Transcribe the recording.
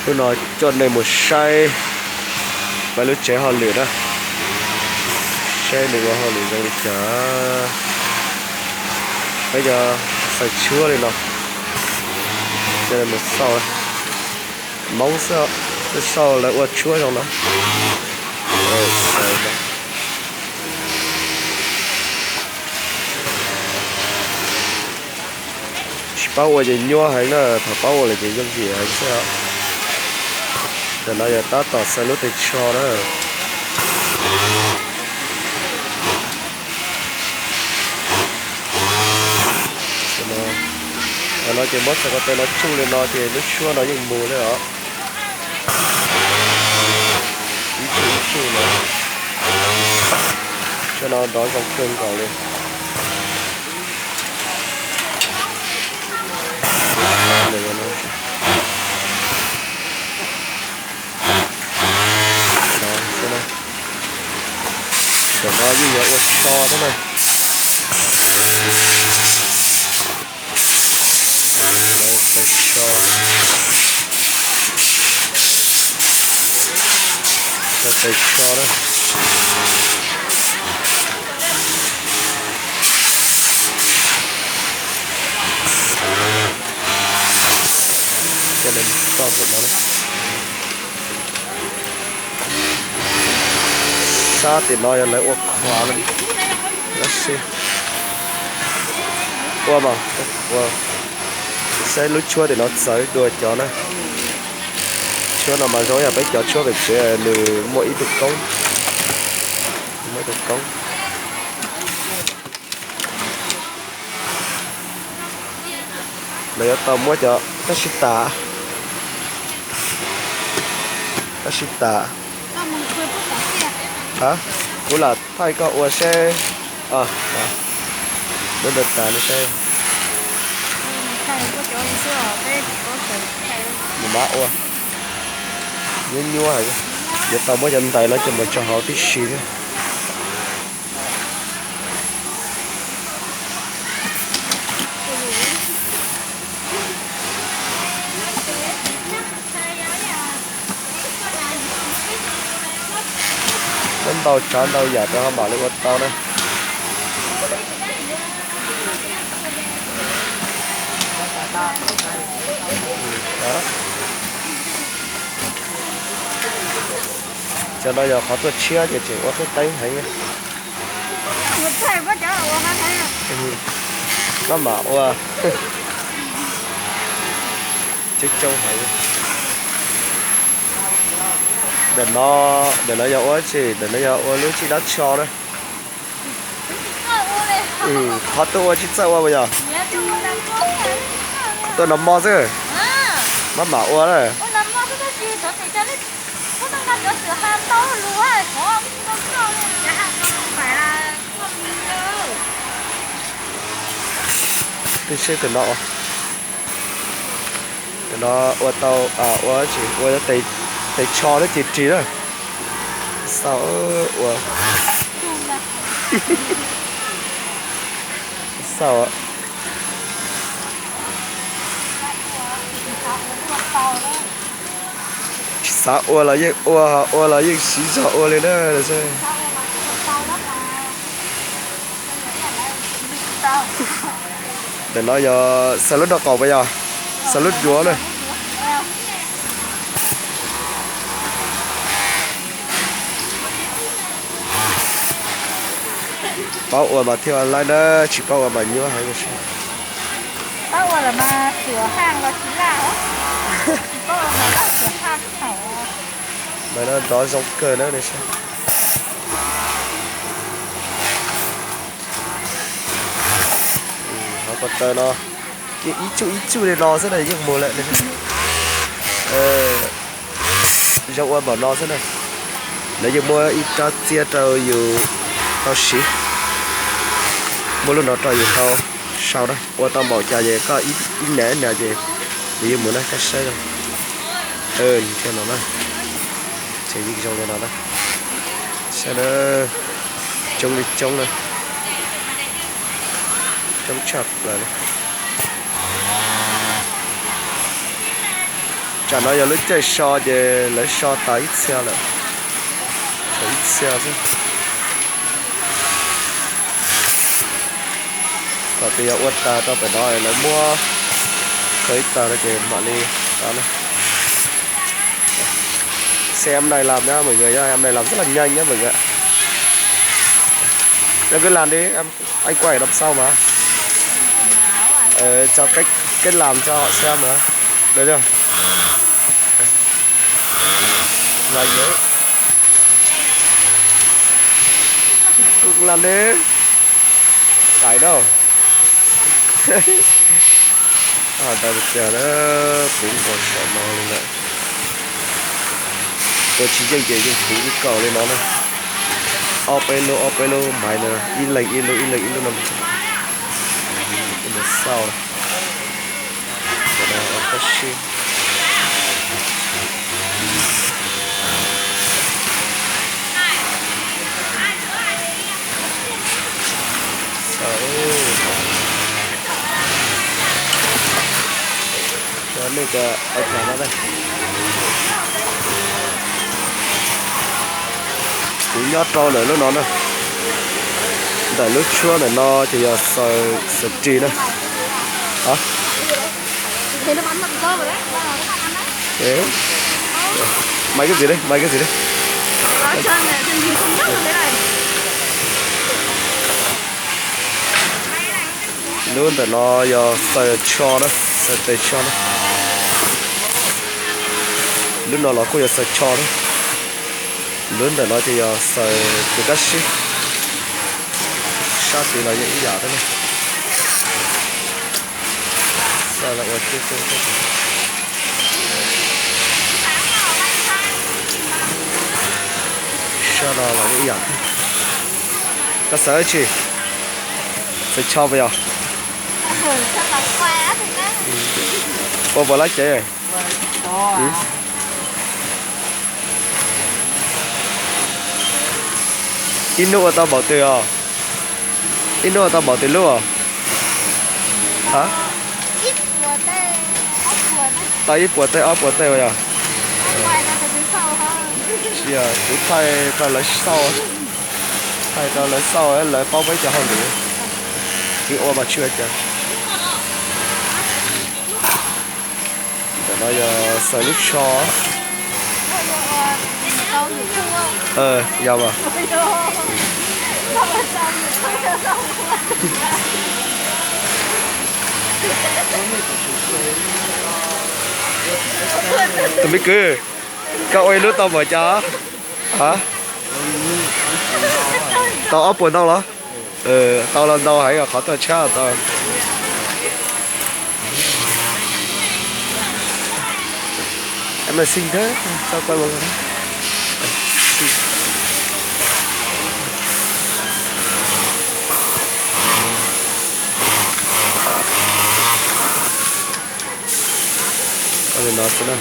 Hnub no coj nej mus saib peb lub tsev hauj lwm na, saib nws ua hauj lwm zoo li cas. Peb cov xaws tshuab li no, coj nej mus xauj, Hmoob xwb, xauj lawv ua tshuab zoo no. Tsis paub ua ces nyuaj heev na, thaum paub ua lawm ces yooj yim heev xwb. Ntawm no yog tab tom xaws lub tes tsho na. No ces muab xaws ko taw no tsuj li no ces lub tshuab no yeej mus li os. Ib tsuj ib tsuj no, tshuab no nrov zoo kawg nkaus li. Tam no yeej yuav ua tsho thiab na. Tes tsho na. Sab tim no yog lawv ua khuav lawm. Ua mas, saib lub tshuab tim no txawv dua cov na. Tshuab no mas zoo yam peb cov tshuab pem tsev, nws muaj ib tug koob, muaj ib tug koob. Lawv yuav tau muab cov tab sis tas, tab sis tas. Kuv lam thaij koj ua seb. Lub ntawd tas no seb. Mus mab ua, nyuaj nyuaj, yuav tau muab cov ntawv no coj mus tso hauv tib si thiab. Muab ntau tsav ntau yam rau ho mam li ua tau na. Cov no yog qhov tuaj tshiab ces tseem ua qhib qeeb heev. Maj mam ua. Coob coob heev. Ntawm no, ntawm no yog ua tsi? Ntawm no yog ua lub txij dab tsho na. Qhov tuaj ua tsis txawj ua puas yog? Qhov tuaj nag hmo xwb. Maj mam ua na. Peb seb tus no, tus no ua tau, ua tsis ua tes tsho thiab ces ris na. Xauj ua, xauj. Tsis xav ua los yeej ua, ua los yeej siv zog ua li na. Ntawm no yog xaws lub nraub qaum puas yog? Xaws lub duav na. Paub ua mas thiaj laib na, tsis paub ua mas nyuaj heev. Mas no nrov zoo kawg na. Qhov ko taw no, ib tsuj ib tsuj li no xwb na yeej mus lawm. Zoo ua npaum no xwb na. Lawv yeej muab ib rab txiab rau yus tau siv, muab lub no rau yus tau sau na. Ua tau npaum cas ces koj ib niam ib niam ces nws yeej mus na, koj saib. Thiaj no na, ces yeej zoo li no na. Saib na, coob li coob na, coob tshaj plaws li. Tsam no yog lub caij so ces lawv so tas ib txhia lawm, ib txhia xwb. Kom tias yog ua tas rau pem no lawv muab khawb ib tag no ces mam li tau na. Xe em này làm nhá mọi người nhá, em này làm rất là nhanh nhá mọi người ạ. Em cứ làm đi, em, anh quay ở đằng sau mà. Ờ, cho cách, cách làm cho họ xem mà. Được chưa? Và nhớ. Cũng làm đi. Cái đâu? Tau tiag na, kuv nkaus saum no li lawm. Ua tsis yeej ces yeej kuv ib kaus li no na. Ob peb lub, ob peb lub maiv no, ib leeg ib lub, ib leeg ib lub no. Xauj, tab sis Kuv nyob rau ntawm lub no na. Ntawm lub tshuab ntawm no ces yog xaws, xaws ris na. Mày cái gì đấy, mày cái gì đấy. Lub ntawm no yog xaws tsho na, xaws tes tsho na. Lub no los kuj yog xaws tsho na. Lub ntawm no ces yog xaws tus kab sib. Sab tid los yeej ib yam thiab na. Xaws los ua tib tug. Sab no los yeej ib yam thiab. Koj xaws dab tsi? Xaws tsho puas yog? Ua puas lab cev? Ib hnub ua tau npaum twg os? Ib hnub ua tau npaum twg lub os? Ha? Tau ib puas tej ob puas tej uas yog. Tsis yog, kuv thaij rau lawv xauj, thaij rau lawv xauj lawv paub peb cov hauj lwm. Kuv ua mas tsis ua cas. Ntawm no yog xaws lub tsho. Yog mas. Tus me kwv, koj ua ib lub tau npaum cas? Ha? Tau ob puas ntau los? Tau los ntau heev, qhov tuaj tshab tau. Li no xwb na.